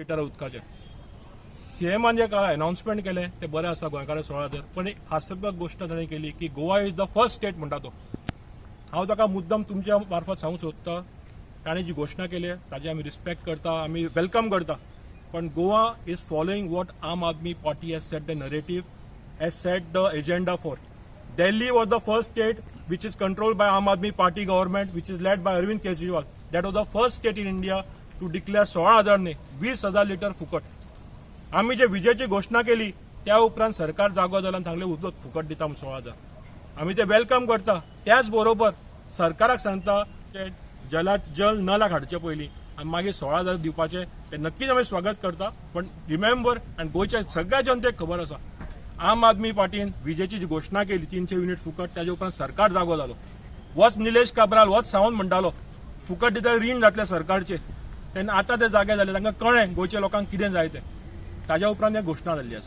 Litre उदकाचें सीएमान जे काल announcement केलें तें बरें आसा, गोंयकारांक 16,000. पण एक हास्यास्पद गोश्ट ताणें केली की Goa is the first state म्हणटा तो. हांव ताका मुद्दम तुमच्या मार्फत सांगूंक सोदता, ताणें जी घोशणा केली ताजी आमी रिस्पेक्ट करता, आमी welcome करता, पण Goa is following what Aam Aadmi Party has set the narrative, has set the agenda for. Delhi was the first state which is controlled by Aam Aadmi Party government, which is led by Arvind Kejriwal. That was the first state in India to declare 16,000 न्ही, 20,000 litre फुकट. आमी जे विजेची घोशणा केली त्या उपरांत सरकार जागो जालो आनी सांगलें उदक फुकट दिता म्हूण 16,000. आमी ते welcome करता. त्याच बरोबर सरकाराक सांगता ते जला जल नलाक हाडचे पयलीं आनी मागीर 16,000 दिवपाचें तें नक्कीच आमी स्वागत करता. पण रिमेंबर, आनी गोंयच्या सगळ्या जनतेक खबर आसा, आम आदमी पार्टीन विजेची जी घोशणा केली 300 युनिट फुकट, ताजे उपरांत सरकार जागो जालो. वच निलेश काब्राल, वच सावंत म्हणटालो फुकट दिता रीण जातलें सरकारचें. तेन्ना आतां ते जागे जाले, तांकां कळ्ळें गोंयच्या लोकांक कितें जाय तें. ताज्या उपरांत ही घोशणा जाल्ली आसा.